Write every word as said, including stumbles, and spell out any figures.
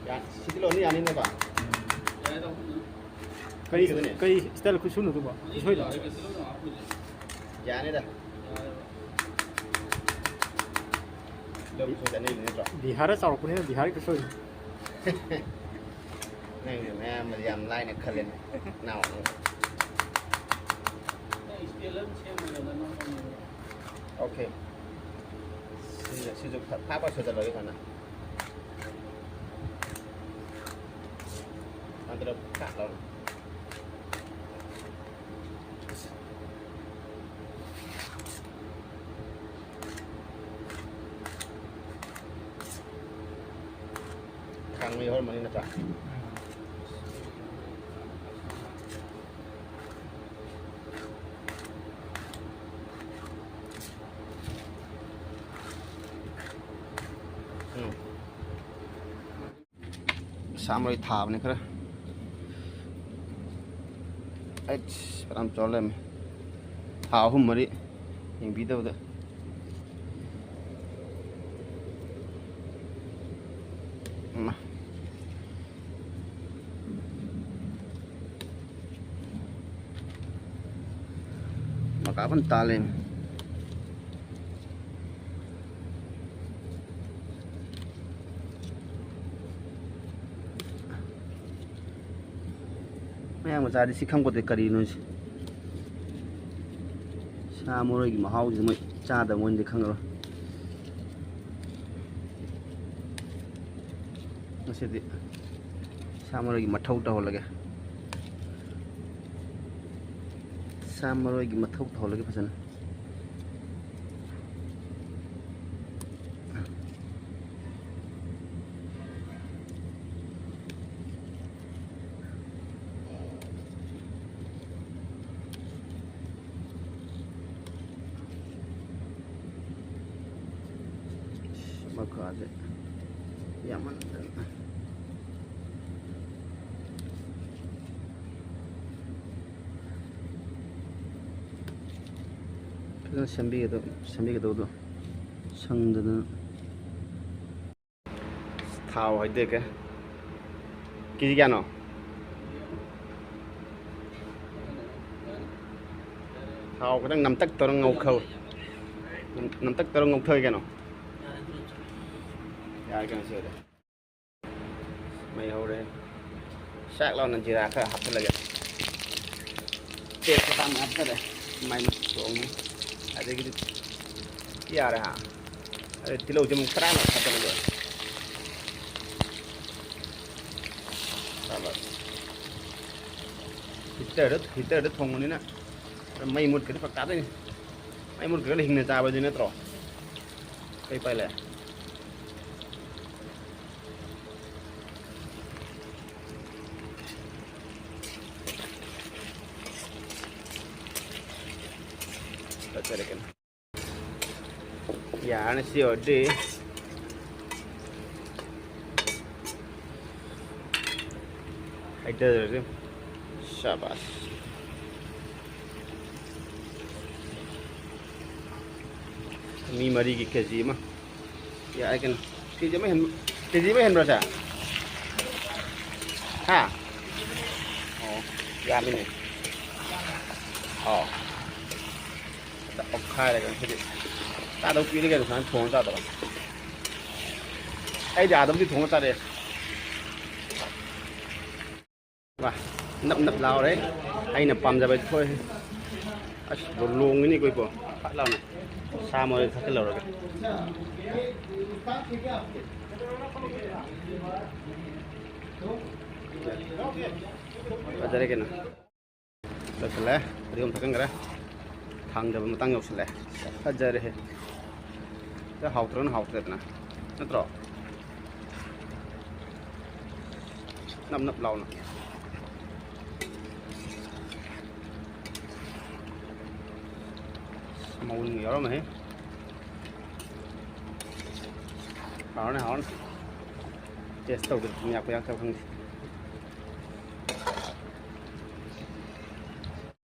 ꯌꯥ-, ꯁꯤꯗꯤ ꯂꯣꯏꯅ ꯌꯥꯅꯤꯅꯦꯀꯣ? ꯀꯔꯤ, ꯀꯔꯤ style ꯈꯨꯠꯁꯨꯅꯣ ꯑꯗꯨꯕꯣ? ꯈꯨꯠꯁꯣꯏꯗꯣ? ꯌꯥꯅꯤꯗ꯫ ꯂꯧ ꯈꯨꯠꯁꯣꯏ ꯆꯥꯅꯩꯅꯦ ꯅꯠꯇ꯭ꯔꯣ? ꯕꯤꯍꯥꯔꯗ ꯆꯥꯎꯔꯛꯄꯅꯤꯅ ꯕꯤꯍꯥꯔꯒꯤ ꯈꯨꯠꯁꯣꯏꯅꯤ꯫ ꯅꯪꯅ ꯃꯌꯥꯝ ꯌꯥꯝ ꯂꯥꯏꯅ ꯈꯜꯂꯦꯅꯦ, ꯅꯥꯎ꯫ Okay꯫ ꯁꯤꯁꯨ, ꯁꯤꯁꯨ ꯐ-, ꯐꯥꯕ ꯁꯣꯏꯗꯜꯂꯒꯦ ꯐꯅ꯫ ꯑꯗꯨꯗ ꯐꯠ ꯂꯥꯎꯅ꯫ ꯈꯥꯡ ꯃꯩ ꯍꯧꯔꯝꯃꯅꯤ ꯅꯠꯇ꯭ꯔꯥ? ꯎꯝ꯫ ꯁꯥ ꯃꯔꯣꯏ ꯊꯥꯕꯅꯤ ꯈꯔ꯫ ꯑꯩꯁ, ꯐꯅꯌꯥꯝ ꯆꯥꯎꯔ ꯂꯩꯔꯝꯃꯦ꯫ ꯊꯥ ꯑꯍꯨꯝ ꯃꯔꯤ ꯌꯦꯡꯕꯤꯗꯕꯗ꯫ ꯏꯃꯥ꯫ ꯃꯀꯥ ꯐꯟ ꯇꯥꯜꯂꯦ꯫ ꯃꯌꯥꯡ ꯃꯆꯥꯗꯤ ꯁꯤ ꯈꯪꯄꯣꯠꯇꯦ ꯀꯔꯤꯅꯣ ꯁꯤ꯫ ꯁꯥ ꯃꯔꯣꯏꯒꯤ ꯃꯍꯥꯎꯁꯤꯗꯤ ꯃꯣꯏ ꯆꯥꯗꯕ ꯃꯣꯏꯅꯗꯤ ꯈꯪꯉꯔꯣꯏ꯫ ꯉꯁꯤꯗꯤ ꯁꯥ ꯃꯔꯣꯏꯒꯤ ꯃꯊꯧ ꯇꯧꯍꯜꯂꯒꯦ꯫ ꯁꯥ ꯃꯔꯣꯏꯒꯤ ꯃꯊꯧ ꯇꯧꯍꯜꯂꯒꯦ ꯐꯖꯅ꯫ ꯃꯀꯥꯁꯦ ꯌꯥꯝꯃꯟꯗꯅ꯫ ꯁꯦꯝꯕꯤꯒꯗꯕ, ꯁꯦꯝꯕꯤꯒꯗꯕꯗꯣ ꯁꯪꯗꯗꯅ꯫ ꯊꯥꯎ ꯍꯩꯗꯣꯛꯀꯦ꯫ ꯀꯦ ꯖꯤ ꯀꯌꯥꯅꯣ? ꯊꯥꯎ ꯈꯤꯇꯪ ꯅꯝꯇꯛ ꯇꯧꯔ ꯉꯧꯈꯧ-, ꯅꯝꯇꯛ ꯇꯧꯔ ꯉꯧꯊꯒꯦ ꯀꯩꯅꯣ꯫ ꯌꯥꯔꯦ ꯀꯩꯅꯣ ꯁꯤ ꯑꯣꯏꯔꯦ꯫ ꯃꯩ ꯍꯧꯔꯦ꯫ ꯆꯥꯛ ꯂꯥꯎꯅ ꯖꯤꯔꯥ ꯈꯔ ꯍꯥꯞꯆꯤꯜꯂꯒꯦ꯫ ꯇꯦꯖꯄꯇꯥ ꯑꯃ ꯍꯥꯞꯆꯜꯂꯦ꯫ ꯃꯥꯏ ꯃꯆꯨ ꯆꯣꯡꯉꯤ꯫ ꯑꯗꯒꯤꯗꯤ ꯌꯥꯔꯦ ꯍꯥ꯫ ꯑꯗꯩ ꯇꯤꯜꯍꯧꯁꯦ ꯑꯃꯨꯛ ꯈꯔ ꯍꯥꯞꯆꯜꯂꯒ꯫ ꯆꯥꯕ꯫ ꯍꯤꯇꯔꯗ, ꯍꯤꯇꯔꯗ ꯊꯣꯡꯕꯅꯤꯅ ꯃꯩ ꯃꯨꯠꯈ꯭ꯔꯗꯤ ꯐꯔꯛ ꯇꯥꯗꯣꯏꯅꯤ꯫ ꯃꯩ ꯃꯨꯠꯈ꯭ꯔꯒꯅ ꯍꯤꯡꯅ ꯆꯥꯕꯗꯤ ꯅꯠꯇ꯭ꯔꯣ? ꯀꯩ ꯎꯄꯥꯏ ꯂꯩ? ꯐꯖꯔꯦ ꯀꯩꯅꯣ꯫ ꯌꯥꯔꯅꯤ ꯁꯤ ꯑꯣꯏꯔꯗꯤ꯫ ꯍꯩꯊꯔꯁꯦ꯫ ꯁꯥꯕꯥꯁ꯫ ꯃꯤ ꯃꯔꯤꯒꯤ ꯀꯦ ꯖꯤ ꯑꯃ꯫ ꯌꯥꯏ ꯀꯩꯅꯣ꯫ ꯀꯦ ꯖꯤ ꯑꯃ ꯍꯦꯟ-, ꯀꯦ ꯖꯤ ꯑꯃ ꯍꯦꯟꯕ꯭ꯔꯣ ꯁꯦ? ꯍꯥ? ꯑꯣ, ꯌꯥꯝꯃꯤꯅꯦ꯫ ꯑꯣ꯫ ꯍꯦꯛꯇ ꯑꯣꯠꯈꯥꯏꯔꯒ ꯉꯁꯤꯗꯤ꯫ ꯆꯥꯗꯧ ꯀꯨꯏꯔꯦ ꯀꯩꯅꯣ ꯁꯨꯃꯥꯏꯅ ꯊꯣꯡꯉ ꯆꯥꯗꯕ꯫ ꯑꯩꯗꯤ ꯑꯥꯗꯕꯨꯗꯤ ꯊꯣꯡꯉ ꯆꯥꯔꯛꯑꯦ꯫ ꯋꯥ, ꯅꯞ ꯅꯞ ꯂꯥꯎꯔꯦ꯫ ꯑꯩꯅ ꯄꯥꯝꯖꯕ ꯊꯣꯛꯑꯦ꯫ ꯑꯁ, ꯂꯣꯡꯉꯤꯅꯤꯀꯣ ꯏꯕꯣ꯫ ꯐꯠ ꯂꯥꯎꯅ ꯁꯥ ꯃꯔꯣꯏ ꯊꯥꯛꯆꯤꯜꯍꯧꯔꯒꯦ꯫ ꯐꯖꯔꯦ ꯀꯩꯅꯣ꯫ ꯂꯣꯏꯁꯤꯜꯂꯦ꯫ ꯐꯗꯤꯒꯣꯝ ꯊꯥꯛꯆꯟꯈ꯭ꯔꯦ꯫ ꯊꯥꯡꯗꯕ ꯃꯇꯥꯡ ꯌꯧꯁꯤꯜꯂꯦ꯫ ꯐꯖꯔꯦꯍꯦ꯫ ꯁꯤꯗ ꯍꯥꯎꯇ꯭ꯔꯒꯅ ꯍꯥꯎꯇ꯭ꯔꯦꯗꯅ꯫ ꯅꯠꯇ꯭ꯔꯣ? ꯅꯞ ꯅꯞ ꯂꯥꯎꯅ꯫ ꯃꯎꯟ ꯌꯥꯎꯔꯝꯃꯦꯍꯦ꯫ ꯍꯥꯎꯔꯅꯤ, ꯍꯥꯎꯔꯅꯤ꯫ ꯇꯦꯁ ꯇꯧꯗ꯭ꯔꯤ꯫ ꯊꯨꯝ ꯌꯥꯛꯄ ꯌꯥꯛꯇꯕ ꯈꯪꯗꯦ꯫